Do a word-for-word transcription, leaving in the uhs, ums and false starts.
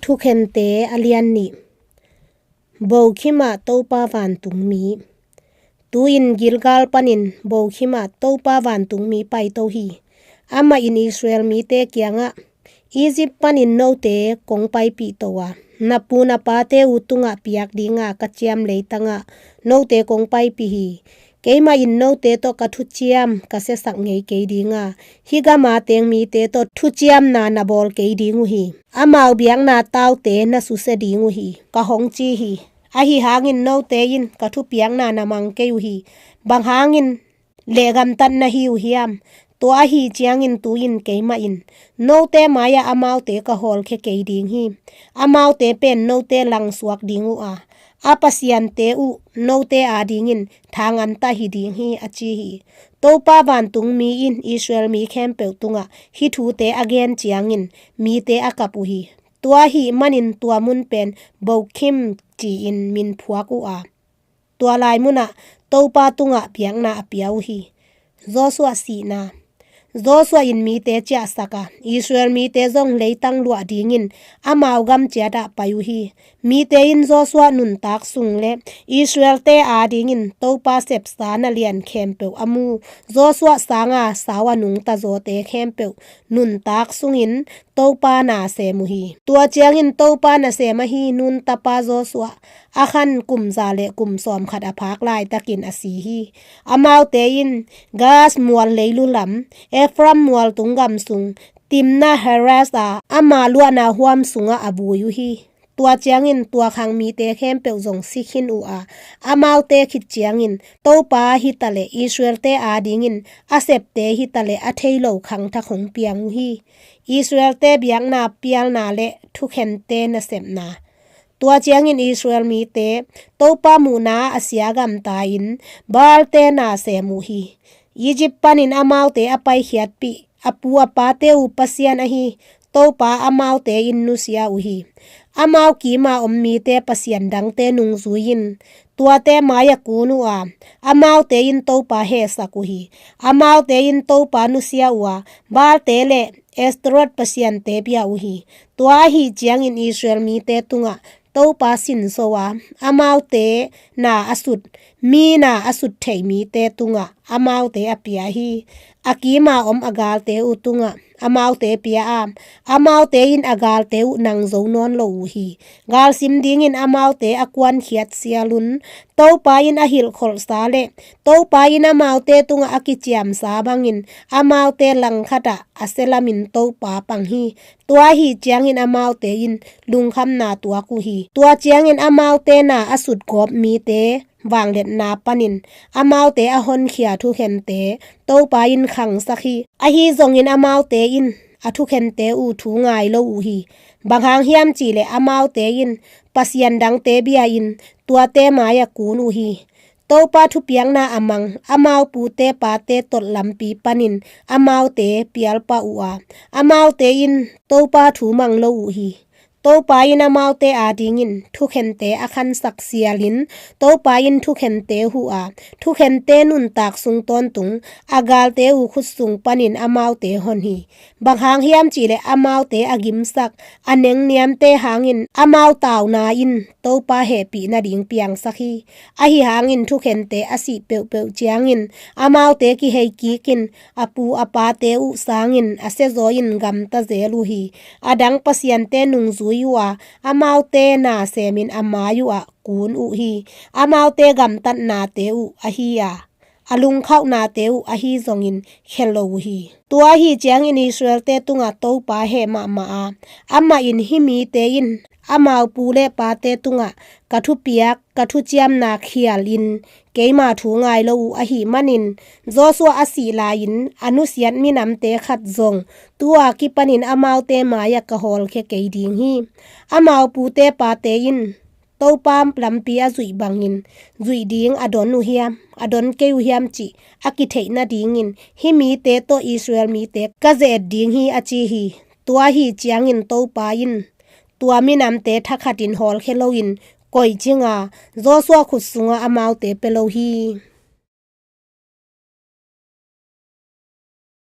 Thukhente a lian nih. Bokhim ah Topa vantungmi. Tu-in Gilgal panin Bokhim ah Topa vantungmi paito hi. Amah in Israel mite kiangah, Egypt panin note kong paipih to a, na pu na pate uh tungah piak dinga ka ciam leitangah note kong paipih hi. Keimah in note tawh ka thuciam ka siasak ngei kei dinga, hih gama teng mite tawh thuciamna na bawl kei ding uh hi. Amau biakna taute na susia ding uh hi, ka hong ci hi. Ahi hangin note in ka thupiakna na mang kei uh hi. Bang hangin lehgamtat na hi uh hiam? Tua ahi ciangin tu-in keimah in note mai-ah amaute ka hawlkhia kei ding hi. Amaute pen note langsuak ding uh a, a pasiante uh note adingin thanganta hi ding hi, a ci hi. Topa vantungmi in Israel mi khempeuh tungah hih thute a gen ciangin mite a kap uh hi. Tua ahih manin tua mun pen Bokhim ci-in min phuak uh a, tua lai munah Topa tungah biakna a pia uh hi. Joshua sihna. Joshua in mite ciahsak a, Israel mite zong leitang luah dingin amau gam ciatah pai uh hi. Mite in Joshua nuntak sung le Israelte adingin Topa sepsa na lian khempeuh a mu, Joshua sanga sau a nungta zawte khempeuh nuntak sungin Topa na sem uh hi. Tua ciangin Topa nasem ahi Nun tapa Joshua, a khan kum za le kum sawmkhat a phak laitakin a si hi. Amaute in Gaas mual leilu lam, Ephraim mual tung gam sung, Timna Heres a ama luahna huam sungah a vui uh hi. Tua ciangin tua khang mite khempeuh zong si khin uh a, amaute khit ciangin Topa hitaleh Israelte adingin a septe hitaleh a thei lo khangthak hong piang uh hi. Israelte biakna pialna le thukhente nasepna. Tua ciangin Israel mite Topa muhna a sia gamta-in Baalte na sem uh hi. Egypt panin amaute a paikhiatpih a pu a pate uh Pasian ahi Topa amaute in nusia uh hi. Amau kima om mite pasian dangte nungzui-in tuate mai-ah kun uh a, amaute in Topa hehsak uh hi. Amaute in Topa nusia uh a, Baalte le Ashtoreth pasiante pia uh hi. Tua ahi ciangin Israel mite tungah Topa sinso a, amaute na a sut, mi na a sut theih mite tungah amaute a pia hi. A kima om a galte uh tungah amaute pia a, amaute in a galte uh nang zo nawn lo uh hi. Galsim dingin amaute a kuankhiat sialun, Topa in a hilhkholhsa le Topa in amaute tungah a kiciamsa bangin amaute langkhatah a sia lamin Topa pang hi. Tua ahi ciangin amaute in lungkhamna tuak uh hi. Tua ciangin amaute na a sutgawp mite vangliatna panin amaute a honkhia thukhente Topa in khangsak hi. Ahi zongin amaute in a thukhente uh thu ngai lo uh hi. Bang hang hiam cihleh amaute in pasian dangte bia-in tuate mai-ah kun uh hi. Topa thupiakna a mang amau pute pate tolh lampi panin amaute pialpah uh a, amaute in Topa thu mang lo uh hi. Topa in amaute adingin thukhente a khansak sialin Topa in thukhente huh a, thukhente nuntak sung tawntung a galte uh khut sung panin amaute hon hi. Bang hang hiam cihleh amaute a gimsak a nengniamte hangin amau tauna in Topa hehpih nading piangsak hi. Ahi hangin thukhente a sih peuhpeuh ciangin amaute kihei kikin a pu a pate uh sangin a siazaw in gamta zel uh hi. A dang pasiante nungzui uh a, amaute na semin a mai uh ah kun uh hi. Amaute gamtatnate uh ahi a, a lungkhauhnate uh ahi zongin khia lo uh hi. Tua ahi ciangin Israelte tungah Topa heh mahmah a, amah in hih mite in amau pu le pate tungah ka thupiak ka thuciamna khialin keima thu ngai lo uh ahi manin, Joshua a sih lai-in a nusiat minamte khat zong tu-a kipanin amaute mai-ah ka hawlkhia kei ding hi. Amau pute pate in Topa lampi a zuih bangin zuih ding a don uh hiam, a don kei uh hiam cih a kitheih nadingin hih mite tawh Israel mite ka ze-et ding hi, a ci hi. Tua ahi ciangin Topa in tua minamte thakhatin hawlkhia loin koih cinga Joshua khut sungah amaute pia lo hi.